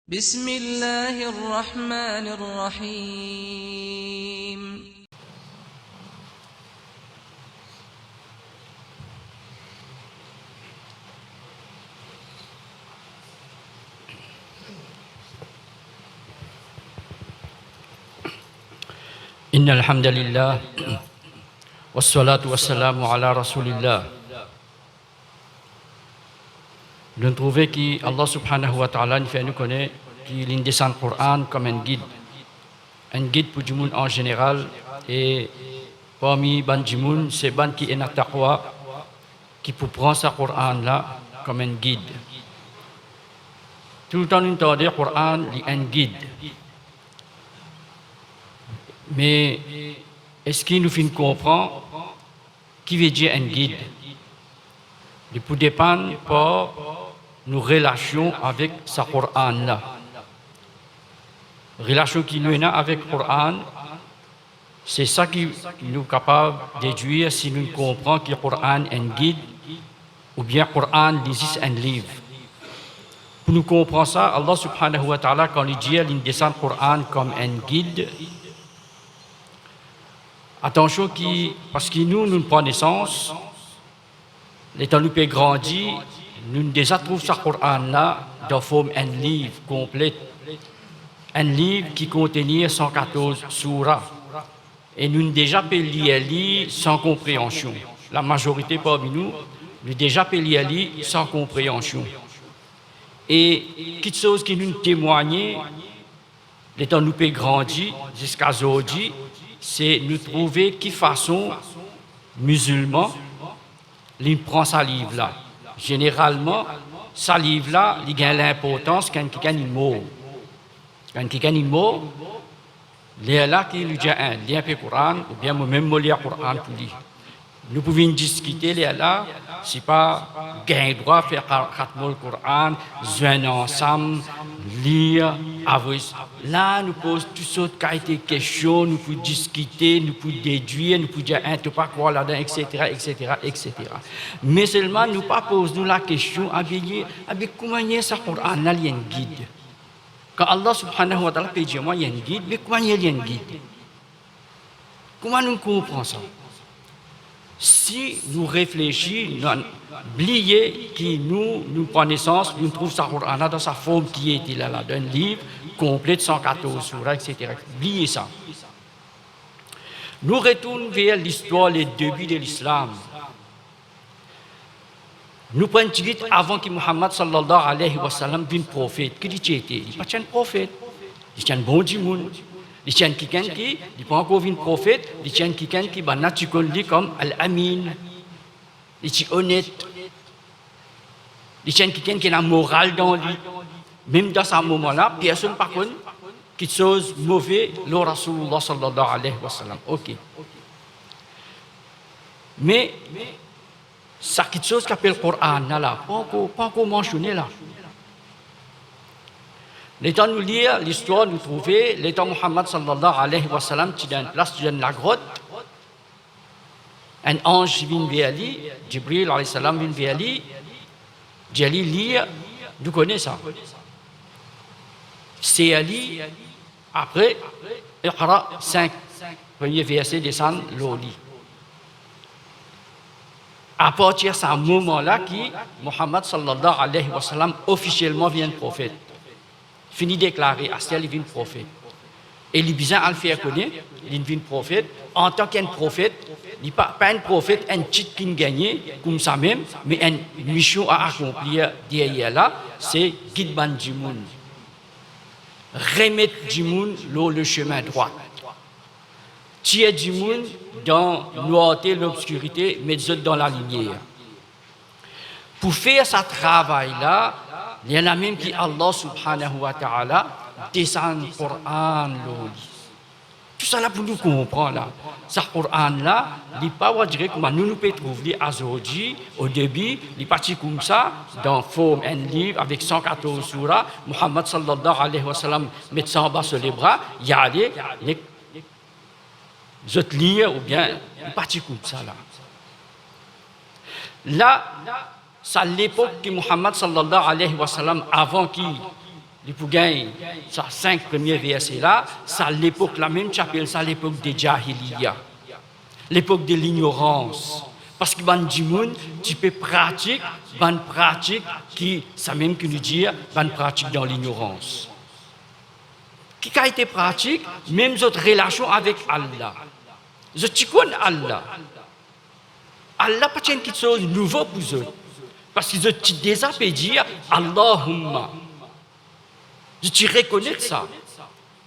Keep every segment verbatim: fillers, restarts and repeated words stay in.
بسم الله الرحمن الرحيم. إن الحمد لله، والصلاة والسلام على رسول الله. Nou trouve ki Allah Subhanahu wa Ta'ala inn fer nou kone ki linn desann Koran kom enn gid. Enn gid pou dimoun an zeneral, e parmi bann dimoun, se bann ki ena taqwa, ki pou pran sa Koran la kom enn gid. Toultan nou tande Koran, li enn gid. Me eski nou finn konpran ki vedir enn gid? Li pou depann par nou relasion avek sa Koran la. Relasion ki nou ena avek Koran, se sa ki nou kapav dedwir si nou konpran ki Koran enn gid oubien Koran li zis enn liv. Pou nou konpran sa, Allah Subhanahu wa Ta'ala, kan li dir linn desann Koran kom enn gid, atansion ki, parski nou, nou pran nesans, letan nou pe grandi, nou deza trouv sa Koran la dan form enn liv konplet, enn liv ki kontenir san katorz soura, e nou deza pe lir li san konpreansion. Lamazorite parmi nou, nou deza pe lir li san konpreansion. E kiksoz ki nou temwagne, letan nou pe grandi ziska zordi, se nou trouve ki fason mizilman li pran sa liv la. Zeneralman, sa liv la, li gagn linportans kan kikenn inn mor. Kan kikenn inn mor, lerla ki nou dir, "Eh, lir enpe Koran," oubien, "Mo mem mo lir Koran pou li." Nou pou vinn diskite lerla, sipa gagn drwa fer kha-, khatmul Koran, zwenn ansam, lir, avoy. La, nou poz tou sort kalite kestion, nou pou diskite, nou pou dedwir, nou pou dir, "Eh, to pa krwar ladan," etsetera, etsetera, etsetera. Me selman, nou pa poz nou lakestion, "Abe, abe, kouma sa Koran la, li enn gid?" Kan Allah Subhanahu wa Ta'ala pe dir mwa li enn gid, me kouma li enn gid? Kouma nou konpran sa? Si nou reflesi, nou bliye ki nou, nou pran nesans, nou trouv sa Koran la dan sa form ki ete la, la, dan enn liv konplet, san katorz soura, etsetera. Bliye sa. Nou retourn ver listwar, le debi de lislam. Nou pran tigit avan ki Muhammad sallallahu alayhi wa sallam vinn profet, ki li ti ete? Li pa ti enn profet. Li ti enn bon dimoun. Li ti enn kikenn ki, li pa ankor vinn profet, li ti enn kikenn ki bann la ti konn li kom Al-Amin. Li ti onet. Li ti enn kikenn ki ena moral dan li. Mem dan sa moman la, personn pa konn kiksoz move lor Rasoulillah sallallahu alayhi wa sallam. Ok. Me sa kiksoz ki apel Koran la, la, pa ankor, pa ankor mansione la. Letan nou lir listwar, nou trouve, letan Muhammad sallallahu alayhi wa sallam ti dan enn plas, ti dan enn lagrot, enn anz vinn ver li, Jibril alayhi salam vinn ver li, dir li, "Lir," nou kone sa. Ser li, apre, "Iqra," sink premie verse desann lor li. Apartir sa moman la ki Muhammad sallallahu alayhi wa sallam ofisielman vinn profet. Fini deklare, aster li vinn profet. E li bizin al fer kone li vinn profet. Antan ki enn profet, li pa, pa enn profet, enn tit ki'nn gagne, koumsa mem, me enn mision a akonplir deryer la, se gid bann dimoun. Remet dimoun lor le chemin droit. Tir dimoun dan nwarte, lobskirite, met zot dan lalimier. Pou fer sa travay la, li ena mem ki Allah Subhanahu wa Ta'ala desann Koran lor li. Tousala pou nou konpran la. Sa Koran la, li pa, on dirait, kouma nou, nou pe trouv li azordi, o debi, li pa ti koumsa, dan form enn liv avek san katorz soura, Muhammad sallallahu alayhi wa sallam met sa anba so lebra, li ale, li zot lir oubien, li pa ti koumsa la. La, sa lepok ki Muhammad sallallahu alayhi wa sallam, avan ki Li pou gagn sa sink premie verse la, sa lepok la mem ti apel sa lepok de jahiliya, lepok de lignorans. Parski bann dimoun ti pe pratik bann pratik ki, samem ki nou dir, bann pratik dan lignorans. Ki kalite pratik? Mem zot relasion avek Allah. Zot ti konn Allah. Allah pa ti enn kiksoz nouvo pou zot, parski zot ti deza pe dir Allahumma. Zot ti rekonet sa.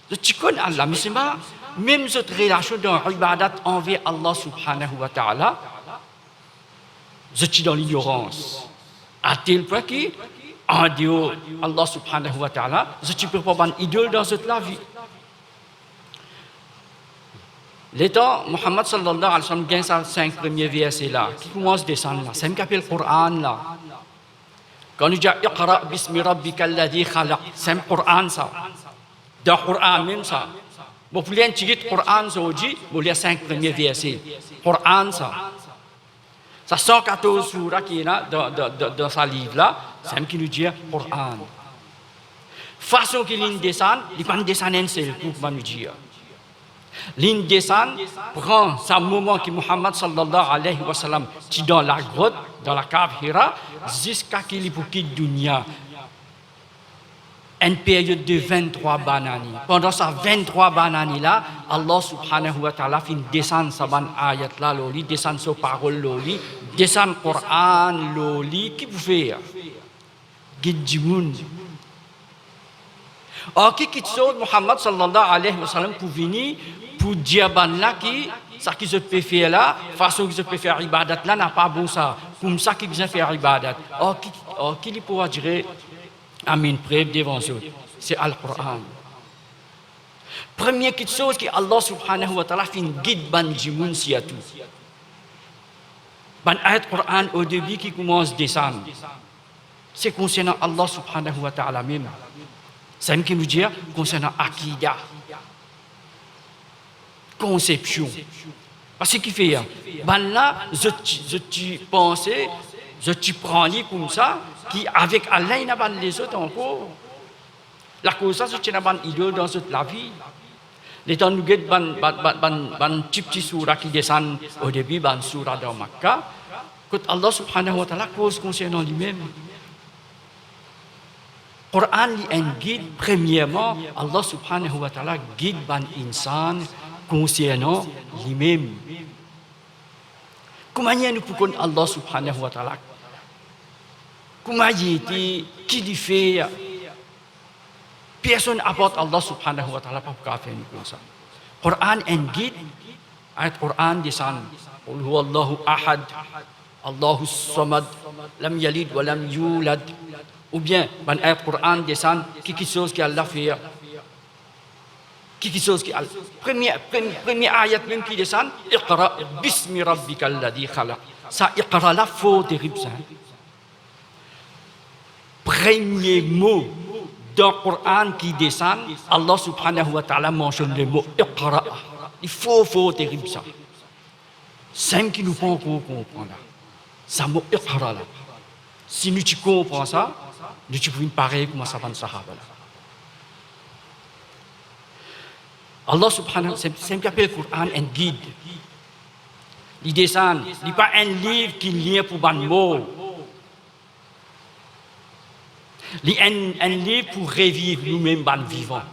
Zot ti konn Allah, me selman mem zot relasion dan ibadat anver Allah Subhanahu wa Ta'ala, zot ti dan lignorans. Atel pwin ki, andeor Allah Subhanahu wa Ta'ala, zot ti pe pran bann idol dan zot lavi. Letan Muhammad sallallahu alayhi wa sallam gagn sa sink premie verse la, ki koumans desann la, samem ki apel Quran la. Kan nou dir, "Iqra bismi rabbikal ladhi khalaq", samem Quran sa. Dan Quran mem sa. Mo pou lir enn tigit Quran zordi, mo lir sink premie verse. Quran sa. Sa san katorz soura ki ena dan, dan, dan, dan sa liv la, samem ki nou dir Quran. Fason ki linn desann, li pa'nn desann enn sel kou, kouma nou dir. Linn desann, pran sa moman ki Muhammad sallallahu alayhi wa sallam ti dan lagrot, dan lakav Hira, ziska ki li pou kit dunia. Enn peryod de venntrwa bann ane. Pandan sa venntrwa bann ane la, Allah Subhanahu wa Ta'ala finn desann sa bann ayat la lor li, desann so parol lor li, desann Quran lor li. Ki pou fer? Gid dimoun. Ar ki kiksoz Muhammad sallallahu alayhi wa sallam pou vini pou dir bann la ki, sa ki zot pe fer la, fason ki zot pe fer ibadat la, napa bon sa. Koumsa ki bizin fer ibadat. Ar ki, ar ki li pou adire amenn prev devan zot, se Al-Quran. Premie kiksoz ki Allah Subhanahu wa Ta'ala finn gid bann dimoun sirtou. Bann ayat Quran o debi ki koumans desann, se konsernan Allah Subhanahu wa Ta'ala mem. Samem ki nou dir, konsernan akida. Konsepsion. Parski ki fer, bann la, zot ti, zot ti panse, zot ti pran li koumsa, ki avek Allah, ena bann lezot ankor. Lakoz sa, zot ti ena bann idol dan zot lavi. Letan nou get bann, bann, bann, bann, bann tipti soura ki desann o debi, bann soura dan Makka, kot Allah Subhanahu wa Ta'ala koz konsernan limem. Quran li enn gid, premierman, Allah Subhanahu wa Ta'ala gid bann insan konsernan limem. Kouma nou pou konn Allah Subhanahu wa Ta'ala? Kouma li ete, ki li fer? Personn apar Allah Subhanahu wa Ta'ala pa pou kapav fer nou konn sa. Quran enn gid, ayat Quran desann, "Qul huwallahu ahad, Allahu samad, lam yalid wa lam yulad." Oubien, bann ayat Quran desann, ki kiksoz ki Allah fer? Ki kiksoz ki Allah, premie, premie, premie ayat mem ki desann, "Iqra bismi rabbikal ladhi khalaq." Sa iqra la for terib sa, hein. Premie mo dan Quran ki desann, Allah Subhanahu wa Ta'ala mansionn lemo iqra. Li for, for terib sa. Samem ki nou pa ankor konpran la, sa mo iqra la. Si nou ti konpran sa, nou ti pou vinn parey kouma sa bann sahaba la. Allah Subhanahu, samem, samem ki apel Quran enn gid. Li desann, li pa enn liv ki lir pou bann mor. Li enn, enn liv pou reviv noumem bann vivan.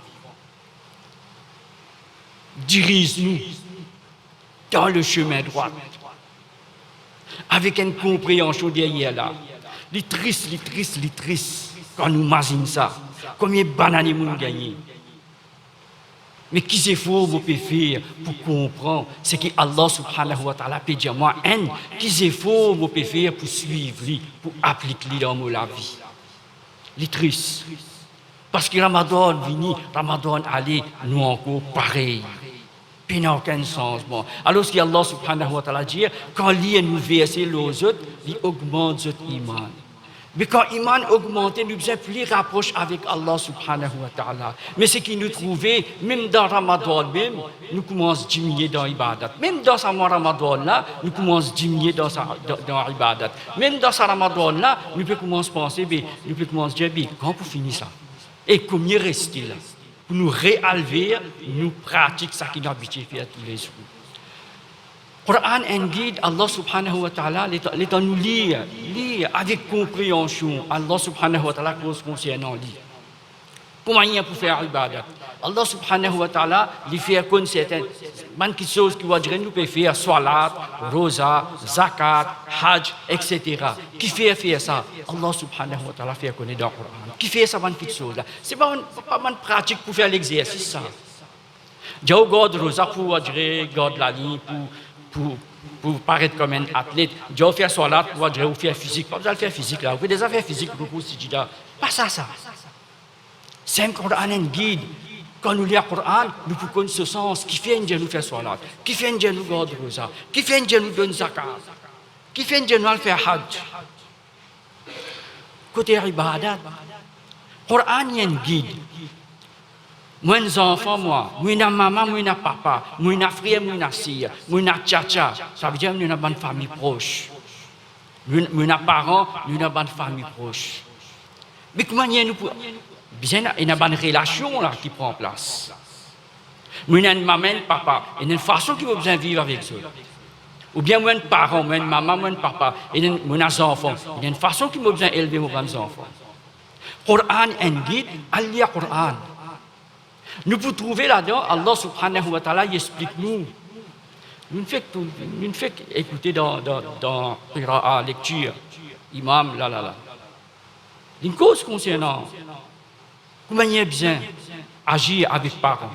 Diriz nou dan le chemin droit, avek enn konpreansion deryer la. Li tris, li tris, li tris kan nou mazinn sa. Konbien bann ane mo gagne. Me ki zefor mo pe fer pou konpran seki Allah Subhanahu wa Ta'ala pe dir mwa, enn, ki zefor mo pe fer pou swiv li, pou aplik li dan mo lavi? Li tris. Parski Ramadan vini, Ramadan ale, nou ankor parey. Pena okenn sanzman. Alorski Allah Subhanahu wa Ta'ala dir, kan lir nou verse lor zot, li ogmant zot iman. Me kan iman ogmante, nou bizin pli rapros avek Allah Subhanahu wa Ta'ala. Me seki nou trouve, mem dan Ramadan mem, nou koumans diminie dan ibadat. Mem dan sa mwa Ramadan la, nou koumans diminie dan sa, dan, dan ibadat. Mem dan sa Ramadan la, nou pe koumans panse, be, nou pe koumans dir, be, kan pou fini sa? E koumie reste la, pou nou realve, nou pratik seki nou abitie fer toulezour. Quran enn gid, Allah Subhanahu wa Ta'ala, letan, letan nou lir, lir avek konpreansion, Allah Subhanahu wa Ta'ala koz konsernan li. Kouma manier pou fer ibadat. Allah Subhanahu wa Ta'ala, li fer konn sertin bann kiksoz ki ou a dir nou pe fer, swalat, roza, zakat, haj, et cetera. Kifer fer sa? Allah Subhanahu wa Ta'ala fer kone dan Quran. Kifer sa bann kiksoz la? Se pa bann, pa bann pratik pou fer lexersis sa. Dir ou gard roza pou ou a dir gard laliny, pou, pou, pou paret kom enn atlet. Dir ou fer swalat pou ou a dir ou fer fizik. Pa bizin al fer fizik la. Ou pe deza fer fizik pou ou sijida. Pa sa, sa. Sem Quran enn gid. Kan nou lir Quran, nou pou konn so sans. Kifer inn dir nou fer swalat? Kifer inn dir nou gard roza? Kifer inn dir nou donn zakat? Kifer inn dir nou al fer haj? Kote ibadat, Quran li enn gid. Mo enn zanfan mwa, mo ena mama, mo ena papa, mo ena frer, mo ena ser, mo ena tiatia, savedir mo ena bann fami pros. Mo ena, mo ena paran, mo ena bann fami pros. Me kouma manier nou pou, bizin ena bann relasion la ki pran plas. Mo ena enn mama, enn papa, ena enn fason ki mo bizin viv avek zot. Oubien mo enn paran, mo enn mama, mo enn papa, ena enn, mo ena zanfan, ena enn fason ki mo bizin elve mo bann zanfan. Quran enn gid, al lir Quran. Nou pou trouve ladan, Allah Subhanahu wa Ta'ala, li explik nou. Nou fek, nou fek ekoute dan, dan, dan qiraa, lektir, imam, la, la, la. Li koz konsernan kouma manier bizin azir avek paran.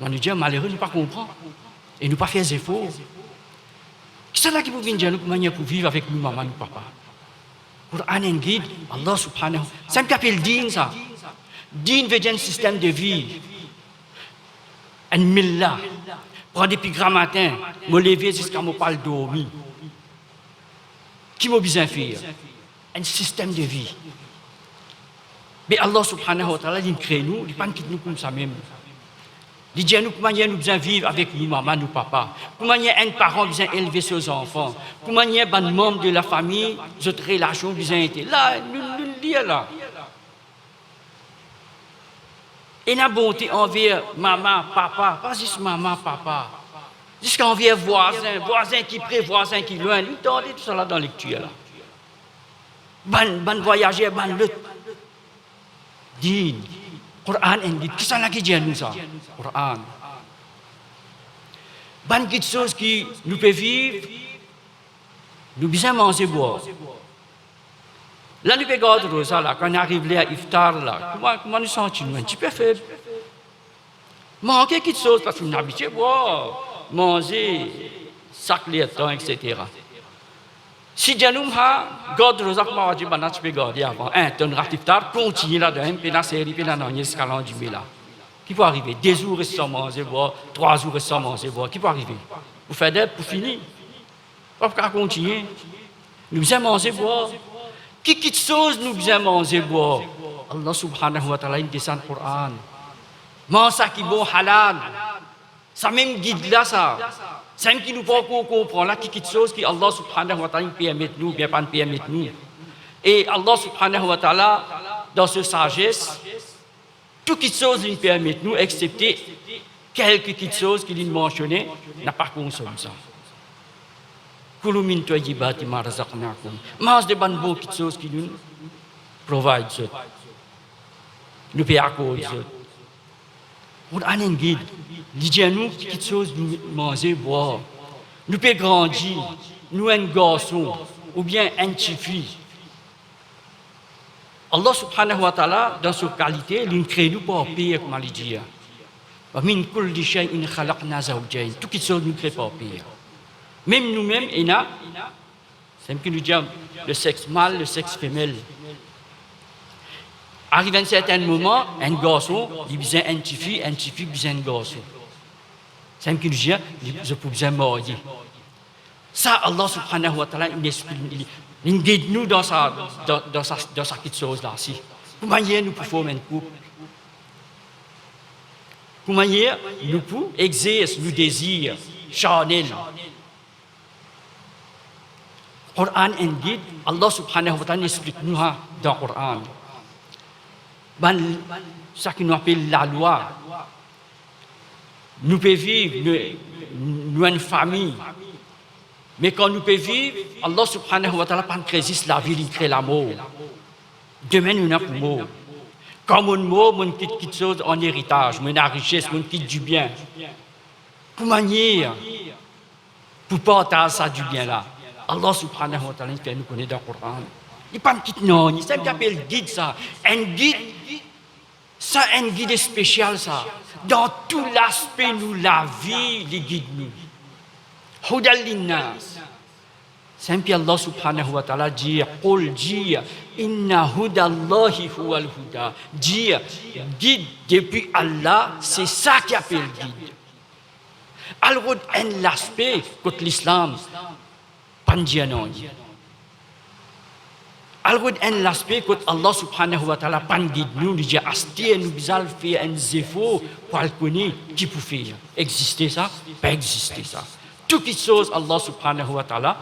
Mo, nou dir malere, nou pa konpran. E nou pa fer zefor. Kisannla ki pou vinn dir nou kouma manier pou viv avek nou mama, nou papa? Quran enn gid, Allah Subhanahu, sa ki apel din sa. Din vedir enn sistem de vi. Enn milla. Pran depi gramatin, mo leve ziska mo pou al dormi. Ki mo bizin fer? Enn sistem de vi. Me Allah Subhanahu wa Ta'ala, li kre nou, li pa kit nou koumsa mem. Li dir nou kouma manier nou bizin viv avek nou mama, nou papa. Kouma manier enn paran bizin elve so zanfan. Kouma manier bann manm de lafami, zot relasion bizin ete. La, nou, nou lir la. Ena bonte anver mama, papa, pa zis mama, papa. Ziska anver vwazin, vwazin ki pre, vwazin ki lwin. Nou tande tousala dan lektir la. Bann, bann vwayazer, bann lot. Din. Quran enn gid. Kisannla ki dir nou sa? Quran. Bann kiksoz ki nou pe viv, nou bizin manze bwar. La nou pe gard roza la, kan ariv ler iftar la, kouma, kouma nou santi nou? Enn tipe feb. Manke kiksoz, parski nou abitie bwar, manze sak lertan, et cetera. Si dir nou, ha, gard roza kouma bann-la ti pe garde avan, enn, tann rat iftar, kontigne ladan, pena seri, pena nanye ziska landime la. Ki pou arive? De zour res san manze bwar, trwa zour res san manze bwar, ki pou arive? Pou fed up, pou fini. Pa pou kapav kontigne. Nou bizin manze bwar. Ki kiksoz nou bizin manze bwar? Allah Subhanahu wa Ta'ala inn desann Quran. Manz sa ki bon, halal. Samem gid la sa. Samem ki nou pankor konpran la, ki kiksoz ki Allah Subhanahu wa Ta'ala inn permet nou, oubien pa inn permet nou. E Allah Subhanahu wa Ta'ala, dan so sazes, tou kiksoz li permet nou, exsepte kelke kiksoz ki li mansione, napa konsom sa. Kulu min tayyibati ma razaqnakum. Manz de bann bon kiksoz ki nou provide zot. Nou pe akord zot. Quran enn gid, li dir nou ki kiksoz nou manze, bwar. Nou pe grandi, nou enn garson oubien enn tifi. Allah Subhanahu wa Ta'ala, dan so kalite, li kre nou par per, kouma li dir. Wa min kulli shay'in khalaqna zawjayn. Tou kiksoz nou kre par per. Mem noumem, ena, samem ki nou dir, le sex mal, le sex femel. Ariv enn sertin moman, enn garson, li bizin enn tifi, enn tifi bizin enn garson. Samem ki nou dir, li, zot pou bizin marye. Sa, Allah Subhanahu wa Ta'ala, li explik, li, li gid nou dan sa, dan, dan sa, dan sa kiksoz la si. Kouma manier nou pou form enn koup? Kouma manier nou pou exers nou dezir charnel? Quran enn gid, Allah Subhanahu wa Ta'ala explik nou sa dan Quran. Bann, seki nou apel lalwa. Nou pe viv, nou, nou enn fami. Me kan nou pe viv, Allah Subhanahu wa Ta'ala pa'nn kre zis lavi, li kre lamor. Dime nou ena pou mor. Kan monn mor, monn kit kiksoz an eritaz, monn ena rises, monn kit dibien. Kouma manier pou partaz sa dibien la? Allah Subhanahu wa Ta'ala inn fer nou kone dan Koran. Li pa'nn kit nanye, sa ki apel gid sa. Enn gid, sa enn gid spesial sa. Dan tou laspe nou lavi, li gid nou. Hudan linnas. Seki Allah Subhanahu wa Ta'ala dir, qul, dir, inna hudallahi huwal huda. Dir, gid depi Allah, se sa ki apel gid. Al rod enn laspe kot Lislam pa'nn dir nanye. Al rod enn laspe kot Allah Subhanahu wa Ta'ala pa'nn gid nou, li dir aster nou bizin al fer enn zefor pou al kone ki pou fer. Egziste sa? Pa egziste sa. Tou kiksoz Allah Subhanahu wa Ta'ala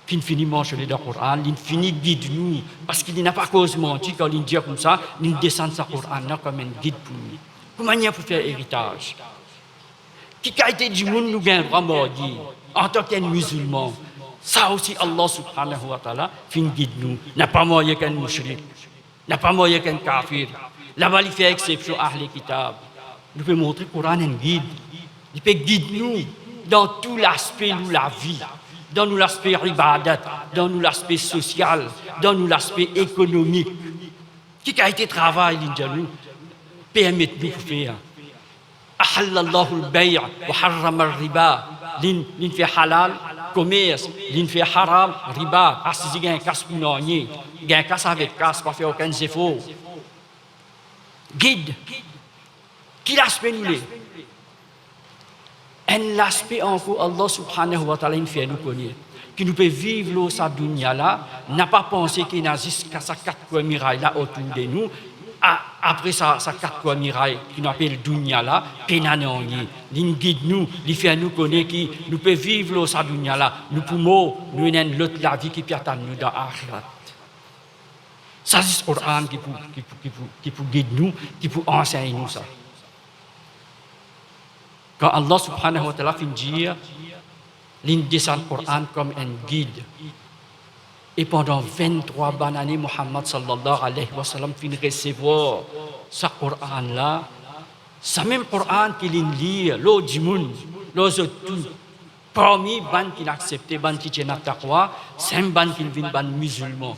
finn fini mansione dan Koran, li fini gid nou, parski li napa koz manti kan li dir koumsa, li desann sa Koran la kouma enn gid pou nou. Kouma manier pou fer eritaz? Ki kalite dimoun nou gagn drwa marye antan ki enn mizilman? Sa osi Allah Subhanahu wa Ta'ala finn gid nou. Napa marye ek enn moushrik, napa marye ek enn kafir. Laba li fer exsepsion Ahle Kitab. Nou pe montre Koran enn gid. Li pe gid nou dan tou laspe nou lavi, dan nou laspe ibadat, dan nou laspe sosial, dan nou laspe ekonomik. Ki kalite travay li dir nou, permet nou pou fer? Ahallallahu al-bay' wa harrama ar-riba. Li, li fer halal komers, li fer haram riba. Asize gagn kas pou nanye, gagn kas avek kas, pa fer okenn zefor. Gid. Ki laspe nou le? Enn laspe ankor, Allah Subhanahu wa Ta'ala inn fer nou kone ki nou pe viv lor sa dounia la, napa panse ki ena zis sa kat kwin miray la otour de nou. A-, apre sa, sa kat kwin miray ki nou apel dounia la, pena nanye. Li'nn gid nou, li fer nou kone ki nou pe viv lor sa dounia la, nou pou mor, nou ena enn lot lavi ki pe atann nou dan axirat. Sa zis Koran ki pou, ki pou, ki pou, ki pou gid nou, ki pou ansegn nou sa. Kan Allah Subhanahu wa Ta'ala finn dir, li'nn desann Koran kom enn gid, e pandan vinn-trwa bann ane Muhammad sallallahu alayhi wa sallam finn resevwar sa Koran la, sa mem Koran ki li'nn lir lor dimoun, lor zot tou, parmi bann ki'nn aksepte, bann ki ti ena taqwa, sa bann ki'nn vinn bann mizilman.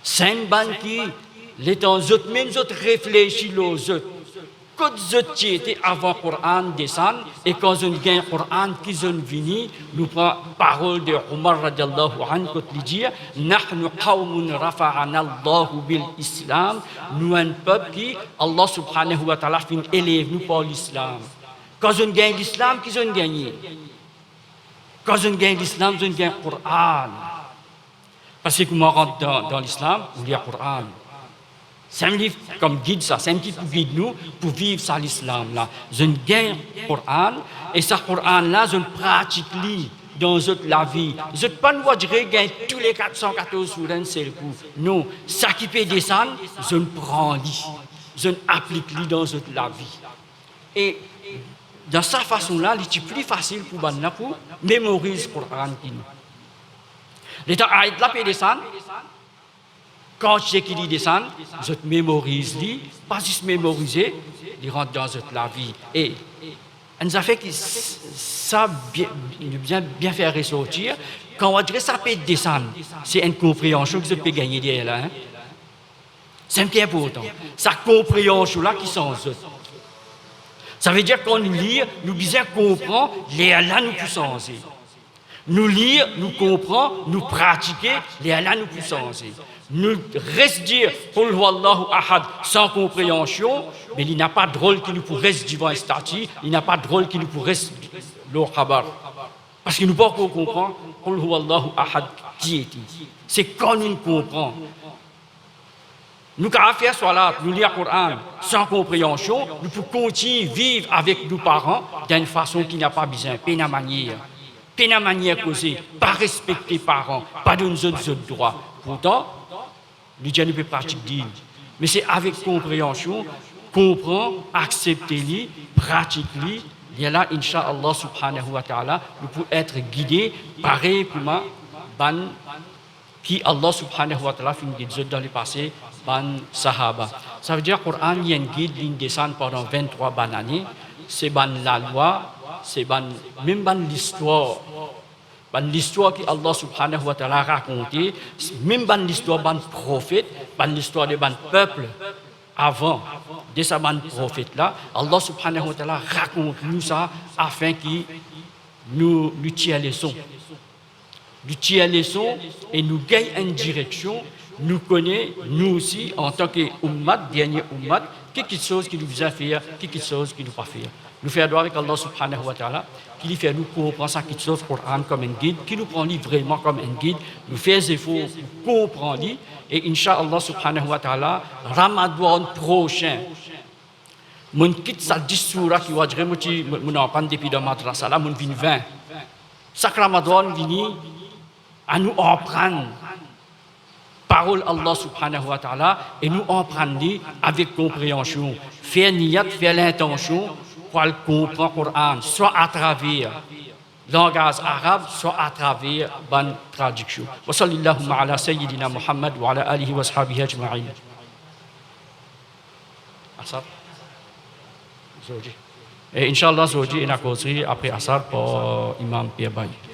Sa bann ki, letan zot mem zot reflesi lor zot, kot zot ti ete avan Koran desann, e kan zot gagn Koran ki zot vini, nou pran parol de Omar radiallahu anhu kot li dir, "Nahnu qawmun rafa'ana Allahu bil Islam", nou enn pep ki Allah Subhanahu wa Ta'ala finn elev nou par Lislam. Kan zot gagn Lislam, ki zot gagne? Kan zot gagn Lislam, zot gagn Koran. Parski kouma rant dan, dan Lislam, ou lir Koran. Sa liv kom gid sa, sa ki pou gid nou pou viv sa Lislam la. Zot gagn Koran, e sa Koran la, zot pratik li dan zot lavi. Zot pa, nou va dir, gagn tou le kat san katorz soura enn sel kou. Non, sa ki pe desann, zot pran li, zot aplik li dan zot lavi. E dan sa fason la, li ti pli fasil pou bann la pou memoriz Koran ki nou. Letan ayat la pe desann, kantite ki li desann, zot memoriz li, pa zis memorize, li rant dan zot lavi. E enn zafer ki s-, sa bien, nou bizin bien fer resortir, kan ou adres sa pe desann, se enn konpreansion ki zot pe gagne deryer la, hein. Sa ki inportan, sa konpreansion la ki sanz zot. Savedir kan nou lir, nou bizin konpran, lerla nou pou sanze. Nou lir, nou konpran, nou pratike, lerla nou pou sanze. Nou res dir Qul huwallahu ahad san konpreansion, me li napa drol ki nou pou res divan enn stati, li napa drol ki nou pou res lor kabar. Parski nou pa ankor konpran Qul huwallahu ahad ki ete. Se kan nou konpran. Nou kapav fer swalat, nou lir Koran san konpreansion, nou pou kontign viv avek nou paran dan enn fason ki napa bizin, pena manier. Pena manier koze, pa respekte paran, pa donn zot zot drwa. Pourtan, nou dir nou pe pratik din. Me se avek konpreansion, konpran, aksepte li, pratik li, lerla, insha Allah subhanahu wa ta'ala, nou pou et gide parey kouma bann ki Allah subhanahu wa ta'ala finn gid zot dan lepase, bann sahaba. Savedir Koran li enn gid, linn desann pandan vinn-trwa bann ane, se bann lalwa, se bann, mem bann listwar, bann listwar ki Allah subhanahu wa ta'ala rakonte, mem bann listwar bann profet, bann listwar de bann pep avan, de sa bann profet la, Allah subhanahu wa ta'ala rakont nou sa afin ki nou, nou tir leson. Nou tir leson e nou gagn enn direksion, nou kone, nou osi, antan ki ummat, dernie ummat, ki kiksoz ki nou bizin fer, ki kiksoz ki nou pa fer. Nou fer dwa avek Allah subhanahu wa ta'ala, ki li fer nou konpran sa kiksoz Koran kom enn gid, ki nou pran li vreman kom enn gid, nou fer zefor pou konpran li, e insha Allah subhanahu wa ta'ala, Ramadan prosin, monn kit sa dis soura ki, on va dire, mo ti, mo, monn aprann depi dan madrasa la, monn vinn vin. Sak Ramadan vini, anou aprann parol Allah subhanahu wa ta'ala e nou aprann li avek konpreansion. Fer niyat, fer lintansion pou al konpran Koran, swa atraver langaz arab, swa atraver bann tradiksion. Wa sallallahu ala sayyidina Muhammad wa ala alihi wa sahbihi ajma'in. Asar. Zordi. E insha Allah, zordi, ena kozri apre asar par Imam Pierre Bailly.